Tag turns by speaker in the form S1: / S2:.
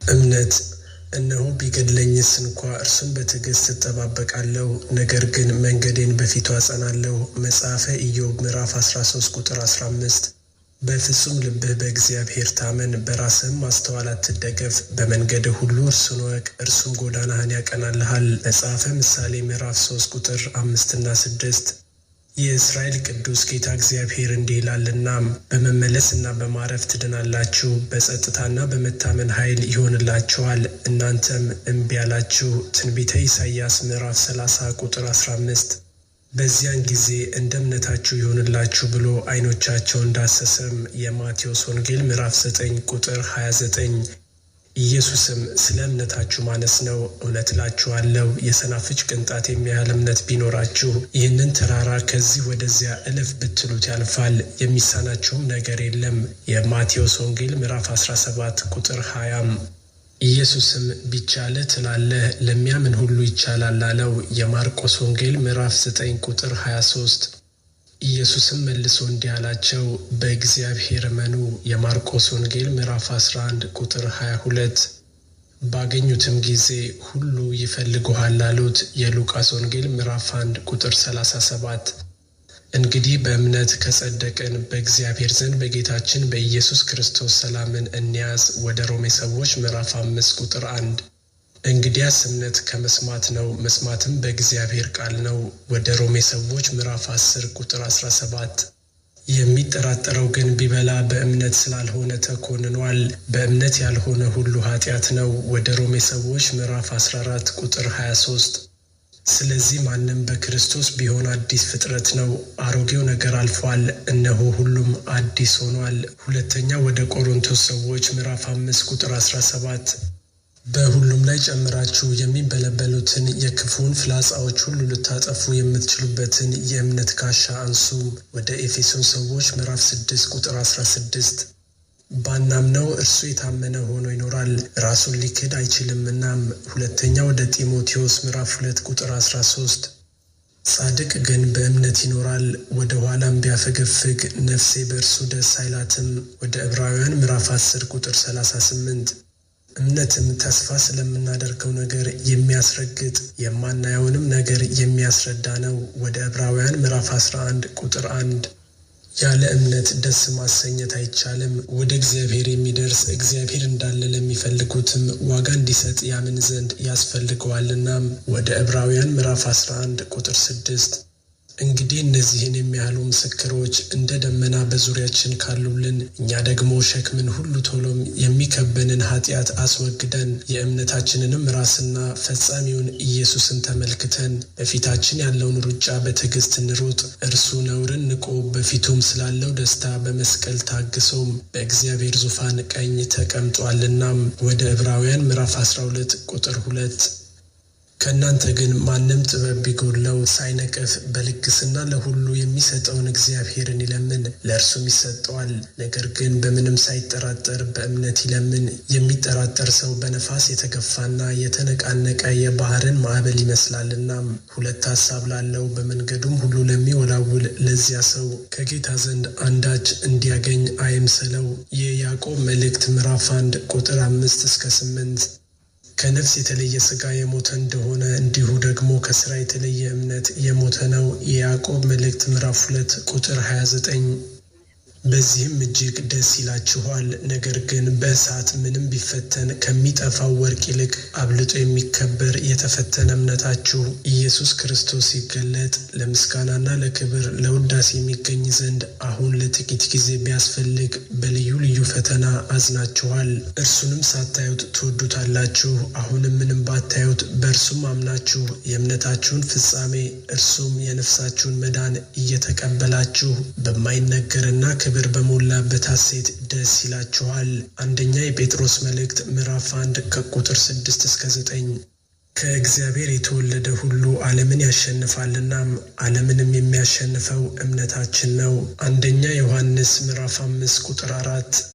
S1: እምነት። እነሆ ቢገድለኝስ እንኳ እርሱን በትዕግሥት እጠባበቃለሁ፣ ነገር ግን መንገዴን በፊቱ አጸናለሁ። መጽሐፈ ኢዮብ ምዕራፍ 13 ቁጥር 15። በፍጹም ልብህ በእግዚአብሔር ታመን፣ በራስህም ማስተዋል አትደገፍ። በመንገድህ ሁሉ እርሱን እወቅ፣ እርሱም ጎዳናህን ያቀናልሃል። መጽሐፈ ምሳሌ ምዕራፍ 3 ቁጥር 5ና 6። የእስራኤል ቅዱስ ጌታ እግዚአብሔር እንዲህ ይላልና፣ በመመለስና በማረፍ ትድናላችሁ፣ በጸጥታና በመታመን ኃይል ይሆንላችኋል፣ እናንተም እምቢ አላችሁ። ትንቢተ ኢሳይያስ ምዕራፍ 30 ቁጥር 15። በዚያን ጊዜ እንደ እምነታችሁ ይሁንላችሁ ብሎ ዓይኖቻቸውን ዳሰሰም። የማቴዎስ ወንጌል ምዕራፍ 9 ቁጥር 29። ኢየሱስም ስለ እምነታችሁ ማነስ ነው፣ እውነት እላችኋለሁ የሰናፍጭ ቅንጣት የሚያህል እምነት ቢኖራችሁ ይህንን ተራራ ከዚህ ወደዚያ እለፍ ብትሉት ያልፋል፣ የሚሳናችሁም ነገር የለም። የማቴዎስ ወንጌል ምዕራፍ 17 ቁጥር 20። ኢየሱስም ቢቻልህ ትላለህ፣ ለሚያምን ሁሉ ይቻላል አለው። የማርቆስ ወንጌል ምዕራፍ 9 ቁጥር 23። ኢየሱስም መልሶ እንዲህ አላቸው፣ በእግዚአብሔር እመኑ። የማርቆስ ወንጌል ምዕራፍ 11 ቁጥር 22። ባገኙትም ጊዜ ሁሉ ይፈልጉሃል አሉት። የሉቃስ ወንጌል ምዕራፍ 1 ቁጥር 37። እንግዲህ በእምነት ከጸደቅን በእግዚአብሔር ዘንድ በጌታችን በኢየሱስ ክርስቶስ ሰላምን እንያዝ። ወደ ሮሜ ሰዎች ምዕራፍ 5 ቁጥር 1። እንግዲያስ እምነት ከመስማት ነው፣ መስማትም በእግዚአብሔር ቃል ነው። ወደ ሮሜ ሰዎች ምዕራፍ 10 ቁጥር 17። የሚጠራጠረው ግን ቢበላ በእምነት ስላልሆነ ተኮንኗል። በእምነት ያልሆነ ሁሉ ኃጢአት ነው። ወደ ሮሜ ሰዎች ምዕራፍ 14 ቁጥር 23። ስለዚህ ማንም በክርስቶስ ቢሆን አዲስ ፍጥረት ነው፣ አሮጌው ነገር አልፏል፣ እነሆ ሁሉም አዲስ ሆኗል። ሁለተኛ ወደ ቆሮንቶስ ሰዎች ምዕራፍ 5 ቁጥር 17። በሁሉም ላይ ጨምራችሁ የሚንበለበሉትን የክፉውን ፍላጻዎች ሁሉ ልታጠፉ የምትችሉበትን የእምነት ጋሻ አንሱ። ወደ ኤፌሶን ሰዎች ምዕራፍ 6 ቁጥር 16። ባናምነው እርሱ የታመነ ሆኖ ይኖራል፣ ራሱን ሊክድ አይችልምና። ሁለተኛ ወደ ጢሞቴዎስ ምዕራፍ 2 ቁጥር 13። ጻድቅ ግን በእምነት ይኖራል፣ ወደ ኋላም ቢያፈገፍግ ነፍሴ በእርሱ ደስ አይላትም። ወደ ዕብራውያን ምዕራፍ 10 ቁጥር 38። እምነትም ተስፋ ስለምናደርገው ነገር የሚያስረግጥ የማናየውንም ነገር የሚያስረዳ ነው። ወደ ዕብራውያን ምዕራፍ 11 ቁጥር 1። ያለ እምነት ደስ ማሰኘት አይቻልም። ወደ እግዚአብሔር የሚደርስ እግዚአብሔር እንዳለ ለሚፈልጉትም ዋጋ እንዲሰጥ ያምን ዘንድ ያስፈልገዋልና። ወደ ዕብራውያን ምዕራፍ 11 ቁጥር 6። እንግዲህ እነዚህን የሚያህሉ ምስክሮች እንደ ደመና በዙሪያችን ካሉልን፣ እኛ ደግሞ ሸክምን ሁሉ ቶሎም የሚከበንን ኃጢአት አስወግደን የእምነታችንንም ራስና ፈጻሚውን ኢየሱስን ተመልክተን በፊታችን ያለውን ሩጫ በትዕግሥት እንሩጥ። እርሱ ነውርን ንቆ በፊቱም ስላለው ደስታ በመስቀል ታግሶም በእግዚአብሔር ዙፋን ቀኝ ተቀምጧልና። ወደ ዕብራውያን ምዕራፍ 12 ቁጥር 2። ከእናንተ ግን ማንም ጥበብ ቢጎድለው ሳይነቅፍ በልግስና ለሁሉ የሚሰጠውን እግዚአብሔርን ይለምን፣ ለእርሱም ይሰጠዋል። ነገር ግን በምንም ሳይጠራጠር በእምነት ይለምን። የሚጠራጠር ሰው በነፋስ የተገፋና የተነቃነቀ የባሕርን ማዕበል ይመስላልና። ሁለት ሐሳብ ላለው በመንገዱም ሁሉ ለሚወላውል ለዚያ ሰው ከጌታ ዘንድ አንዳች እንዲያገኝ አይምሰለው። የያዕቆብ መልእክት ምዕራፍ 1 ቁጥር 5 እስከ 8። ከነፍስ የተለየ ሥጋ የሞተ እንደሆነ እንዲሁ ደግሞ ከሥራ የተለየ እምነት የሞተ ነው። የያዕቆብ መልእክት ምዕራፍ 2 ቁጥር 29። በዚህም እጅግ ደስ ይላችኋል። ነገር ግን በእሳት ምንም ቢፈተን ከሚጠፋው ወርቅ ይልቅ አብልጦ የሚከበር የተፈተነ እምነታችሁ ኢየሱስ ክርስቶስ ሲገለጥ ለምስጋናና ለክብር ለውዳሴ የሚገኝ ዘንድ አሁን ለጥቂት ጊዜ ቢያስፈልግ በልዩ ልዩ ፈተና አዝናችኋል። እርሱንም ሳታዩት ትወዱታላችሁ። አሁንም ምንም ባታዩት በእርሱም አምናችሁ የእምነታችሁን ፍጻሜ እርሱም የነፍሳችሁን መዳን እየተቀበላችሁ በማይነገርና ክብር በሞላበት ሐሴት ደስ ይላችኋል። አንደኛ የጴጥሮስ መልእክት ምዕራፍ 1 ከቁጥር 6 እስከ 9። ከእግዚአብሔር የተወለደ ሁሉ ዓለምን ያሸንፋልና ዓለምንም የሚያሸንፈው እምነታችን ነው። አንደኛ ዮሐንስ ምዕራፍ 5 ቁጥር 4።